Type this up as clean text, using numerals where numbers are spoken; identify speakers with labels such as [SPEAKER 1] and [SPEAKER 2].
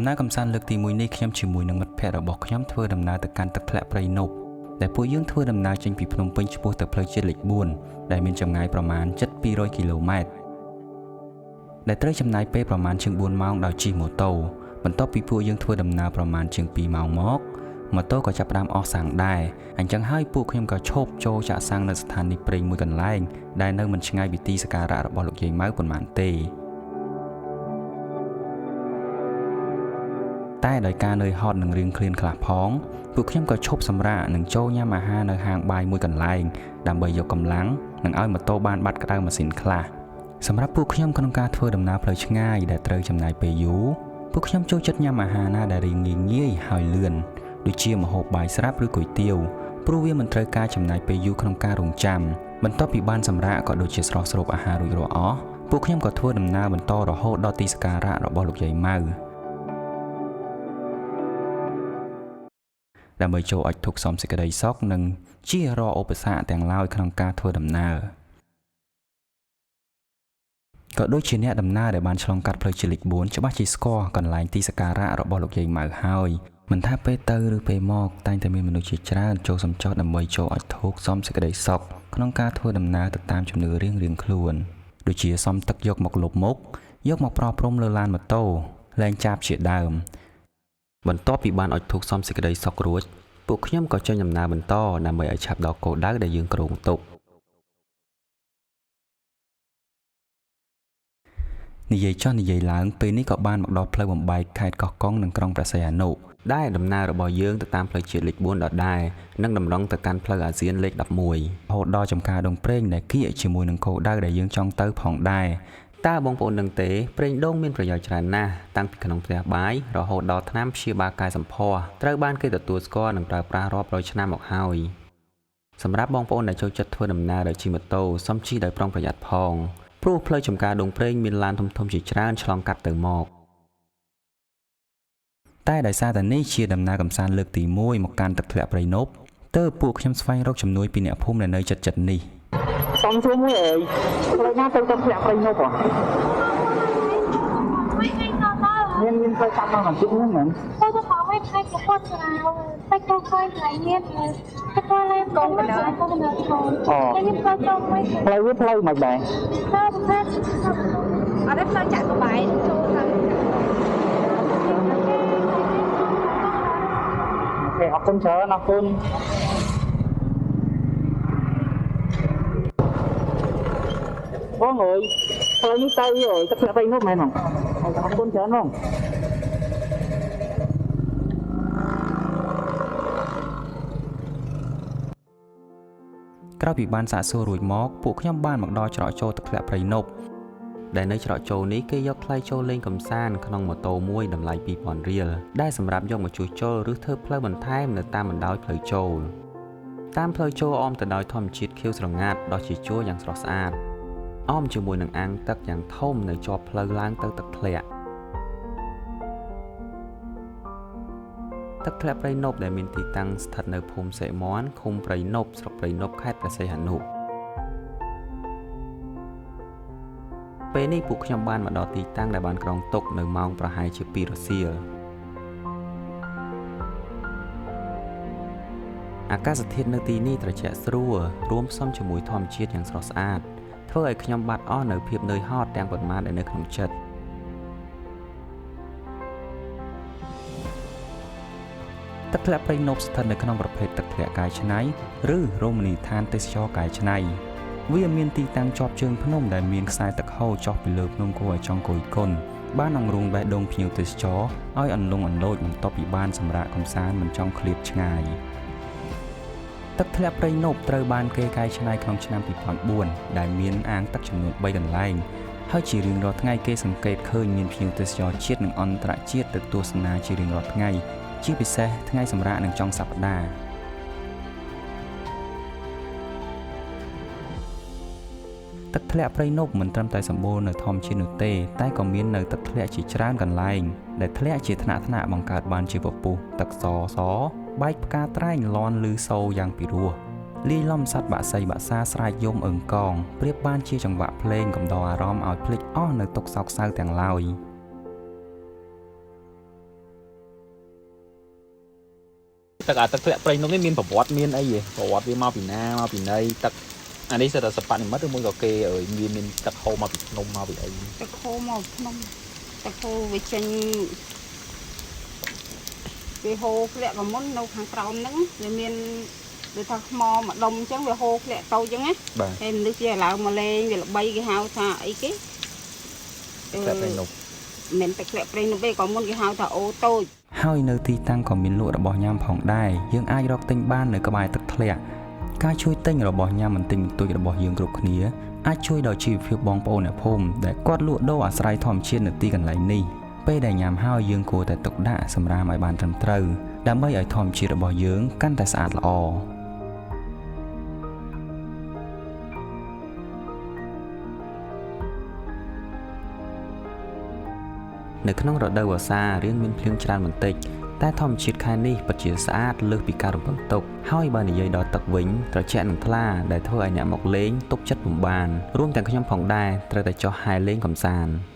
[SPEAKER 1] ដំណើរកម្សាន្តលើកទី1នេះខ្ញុំជាមួយនឹងមិត្តភ័ក្តិរបស់ខ្ញុំធ្វើដំណើរទៅកាន់ទឹកធ្លាក់ព្រៃនប់ដែលពួកយើងធ្វើដំណើរចេញពីភ្នំពេញឆ្ពោះទៅផ្លូវជាតិលេខ4ដែលមានចម្ងាយប្រមាណជិត200គីឡូម៉ែត្រដែលត្រូវចំណាយពេលប្រមាណជាង4ម៉ោងដោយជិះម៉ូតូបន្ទាប់ពីពួកយើងធ្វើដំណើរប្រមាណជាង2ម៉ោងមកម៉ូតូក៏ចាប់ផ្ដើមអស់សាំងដែរអញ្ចឹងហើយពួកខ្ញុំក៏ឈប់ចូលចាក់សាំងនៅស្ថានីយ៍ប្រេងមួយកន្លែងដែលនៅមិនឆ្ងាយពីទីសក្ការៈរបស់លោកយាយម៉ៅប៉ុន្មានទេតែដោយការនឿយហត់និងរឿងឃ្លានខ្លះផងពួកខ្ញុំក៏ឈប់សម្រាកនិងចូលញ៉ាំអាហារនៅហាងបាយមួយកន្លែងដើម្បីយកកម្លាំងនិងឲ្យម៉ូតូបានបាត់ក្តៅម៉ាស៊ីនខ្លះសម្រាប់ពួកខ្ញុំក្នុងការធ្វើដំណើរផ្លូវឆ្ងាយដែលត្រូវចំណាយពេលយូរពួកខ្ញុំចូលចិត្តញ៉ាំអាហារណាដែលរាងងាយងាយហើយលឿនដូចជាម្ហូបបាយស្រាប់ឬគុយទាវព្រោះវាមិនត្រូវការចំណាយពេលយូរក្នុងការរងចាំបន្ទាប់ពីបានសម្រាកក៏ដូចជាស្រស់ស្រូបអាហាររួចរាល់អស់ពួកខ្ញុំក៏ធ្វើដំណើរបន្តរហូតដល់ទីសក្ការៈរបស់លោកយាយម៉ៅដើម្បីចូលអុជធូបសុំសេចក្តីសុខនិងជៀសរាល់ឧបសគ្គទាំងឡើយក្នុងការធ្វើដំណើរក៏ដូចជាអ្នកដំណើរដែលបានឆ្លងកាត់ផ្លូវជាតិលេខ4ច្បាស់ជាស្គាល់កន្លែងទីសក្ការៈរបស់លោកយាយម៉ៅហើយមិនថាពេលទៅឬពេលមកតែងតែមានមនុស្សជាច្រើនចូលសំចុះដើម្បីចូលអុជធូបសុំសេចក្តីសុខក្នុងការធ្វើដំណើរទៅតាមជំនឿរៀងៗខ្លួនដូចជាសុំទឹកយកមកលុបមុខយកមកប្រោះព្រំលើឡានម៉ូតូលែងចាប់ជាដើមបន្ទាប់ពីបានអុជធូបសុំសេចក្តីសុខរួចពួកខ្ញុំក៏ចេញដំណើរបន្តដើម្បីឲ្យឆាប់ដល់គោលដៅដែលយើងគ្រោងទុកនិយាយចោះនិយាយឡើងពេលនេះក៏បានមកដល់ផ្លូវបំបែកខេត្តកោះកុងនិងក្រុងព្រះសីហនុដែលដំណើររបស់យើងទៅតាមផ្លូវជាតិលេខ4ដដែលនិងតម្រង់ទៅកាន់ផ្លូវអាស៊ានលេខ11រហូតដល់ចំការដងព្រេងដែលគៀកជាមួយនឹងគោលដៅដែលយើងចង់ទៅផងដែរតើបងប្អូនដឹងទេប្រេងដូងមានប្រយោជន៍ច្រើនណាស់តាំងពីក្នុងផ្ទះបាយរហូតដល់ថ្នាំព្យាបាលកាយសម្ផស្សត្រូវបានគេទទួលស្គាល់និងប្រើប្រាស់រាប់រយឆ្នាំមកហើយសម្រាប់បងប្អូនដែលចូលចិត្តធ្វើដំណើរដោយជិះម៉ូតូសូមជិះដោយប្រុងប្រយ័ត្នផងព្រោះផ្លូវចំការដងព្រេងមានឡានធំៗជាច្រើនឆ្លងកាត់ទៅមកតែដោយសារតែនេះជាដំណើរកម្សាន្តលើកទី1មកកាន់ទឹកធ្លាក់ព្រៃនប់ទើបពួកខ្ញុំស្វែងរកជំនួយពីអ្នកភូមិដែលនៅជិតៗនេះ
[SPEAKER 2] សុំជួយមួយអើយផ្លូវណាទៅទឹកធ្លាក់ព្រៃនប់ហ៎មានផ្លូវកាត់មកបន្តិចហ្នឹងមែន
[SPEAKER 3] ទៅទៅមកវិញផ្នែកកពតស្រាវតែកូនខ្លាញ់ខ្លាញ់មានតែគាត់ឡើងកូនកណ្ដាលកូនកណ្ដាលធំតែខ្ញុំផ្លូវចុងវិញ
[SPEAKER 2] ផ្លូវវាផ្លូវមិនដែរ
[SPEAKER 3] ផ្លូវផ្លូវ
[SPEAKER 4] អត់ទេផ្លូវចាក់កបែកចូលទៅ
[SPEAKER 2] អូខេអរគុណច្រើនអរគុណបងអើយផ្លូវនេះទៅអើយទឹកធ្លាក់ព្រៃនប់មែនហ៎អរគុណច្រើនបង
[SPEAKER 1] ក្រោយពីបានសាកសួររួចមកពួកខ្ញុំបានមកដល់ច្រកចូលទឹកធ្លាក់ព្រៃនប់ដែលនៅច្រកចូលនេះគេយកថ្លៃចូលលេងកម្សាន្តក្នុងម៉ូតូមួយតម្លៃ2000រៀលដែលសម្រាប់យកមកជួសជុលឬធ្វើផ្លូវបន្ថែមនៅតាមបណ្ដោយផ្លូវចូលតាមផ្លូវចូលអមទៅដោយធម្មជាតិខៀវស្រងាត់ដ៏ជាជួរយ៉ាងស្រស់ស្អាតអមជាមួយនឹងអាងទឹកយ៉ាងធំនៅជាប់ផ្លូវឡើងទៅទឹកធ្លាក់ទឹកធ្លាក់ព្រៃនប់ដែលមានទីតាំងស្ថិតនៅភូមិសេមន់ឃុំព្រៃនប់ស្រុកព្រៃនប់ខេត្តព្រះសីហនុពេលនេះពួកខ្ញុំបានមកដល់ទីតាំងដែលបានក្រុងទុកនៅម៉ោងប្រហែលជា2រសៀលអាកាសធាតុនៅទីនេះត្រជាក់ស្រួលរួមផ្សំជាមួយធម្មជាតិយ៉ាងស្រស់ស្អាតធ្វើឲ្យខ្ញុំបាត់អស់នៅភាពនឿយហត់ទាំងប៉ុន្មានដែលនៅក្នុងចិត្តទឹកធ្លាក់ព្រៃនប់ស្ថិតនៅក្នុងប្រភេទទឹកធ្លាក់កែច្នៃឬរមណីយដ្ឋានទេសចរកែច្នៃវាមានទីតាំងជាប់ជើងភ្នំដែលមានខ្សែទឹកហូរចុះពីលើភ្នំគួរឲ្យចង់គយគន់បានអង្រួនបេះដូងភ្ញៀវទេសចរឲ្យអន្លង់អន្លូចបន្ទាប់ពីបានសម្រាកកម្សាន្តមិនចង់ឃ្លាតឆ្ងាយទឹកធ្លាក់ព្រៃនប់ត្រូវបានគេកែច្នៃក្នុងឆ្នាំ2004ដែលមានអាងទឹកចំនួន3កន្លែងហើយជារៀងរាល់ថ្ងៃគេសង្កេតឃើញមានភ្ញៀវទេសចរជាតិនិងអន្តរជាតិទៅទស្សនាជារៀងរាល់ថ្ងៃជាពិសេសថ្ងៃសម្រាកនិងចុងសប្តាហ៍ទឹកធ្លាក់ព្រៃនប់មិនត្រឹមតែសម្បូរនៅធម្មជាតិនោះទេតែក៏មាននៅទឹកធ្លាក់ជាច្រើនកន្លែងដែលធ្លាក់ជាថ្នាក់ថ្នាក់បង្កើតបានជាពពុះទឹកសសបែកផ្កាត្រែងលាន់ឮសូរយ៉ាងពិរោះលាយឡំសត្វបក្សីបក្សាស្រែកយំអឹងកងប្រៀបបានជាចង្វាក់ភ្លេងកំដរអារម្មណ៍ឲ្យភ្លេចអស់នៅទុក្ខសោកសៅទាំងឡើយ ទឹកអាទឹកធ្លាក់ព្រៃនប់នេះមានប្រវត្តិមានអីហ៎ប្រវត្តិវាមកពីណាមកពីណីទឹកអានេះសិតតែសពនិមិត្តឬមួយក៏គេអើយមានមានទឹកហូរមកពីភ្នំមកពីអី
[SPEAKER 5] ទឹកហូរមកភ្នំទឹកហូរវាចេញវាហូរធ្លាក់ក៏មុននៅខាងក្រោមហ្នឹងវាមានដូចថាថ្មមួយដុំអញ្ចឹងវាហូរធ្លាក់ទៅអញ្ចឹងណា
[SPEAKER 1] បាទ
[SPEAKER 5] ហើយមនុស្សជាឡើងមកលេងវាល្បីគេហៅថាអីគេ
[SPEAKER 1] ទឹកធ្លាក់ព្រៃនប់
[SPEAKER 5] មិនមែនទឹកធ្លាក់ព្រៃនប់ទេក៏មុនគេហៅថាអូតូច
[SPEAKER 1] ហើយនៅទីតាំងក៏មានលក់របស់ញ៉ាំផងដែរយើងអាចរកទិញបាននៅក្បែរទឹកធ្លាក់ការជួយទិញរបស់ញ៉ាំបន្តិចបន្តួចរបស់យើងគ្រប់គ្នាអាចជួយដល់ជីវភាពបងប្អូនអ្នកភូមិដែលគាត់លក់ដូរអាស្រ័យធម្មជាតិនៅទីកន្លែងនេះពេលដែលញ៉ាំហើយយើងគួរតែទុកដាក់សម្រាមឲ្យបានត្រឹមត្រូវដើម្បីឲ្យធម្មជាតិរបស់យើងកាន់តែស្អាតល្អ នៅក្នុងរដូវវស្សារៀងមានភ្លៀងច្រើនបន្តិចតែធម្មជាតិខែនេះពិតជាស្អាតលើសពីការរំពឹងទុកហើយបើនិយាយដល់ទឹកវិញត្រជាក់និងថ្លាដែលធ្វើឲ្យអ្នកមកលេងទប់ចិត្តពុំបានរួមទាំងខ្ញុំផងដែរត្រូវតែចុះហែលលេងកម្សាន្ត។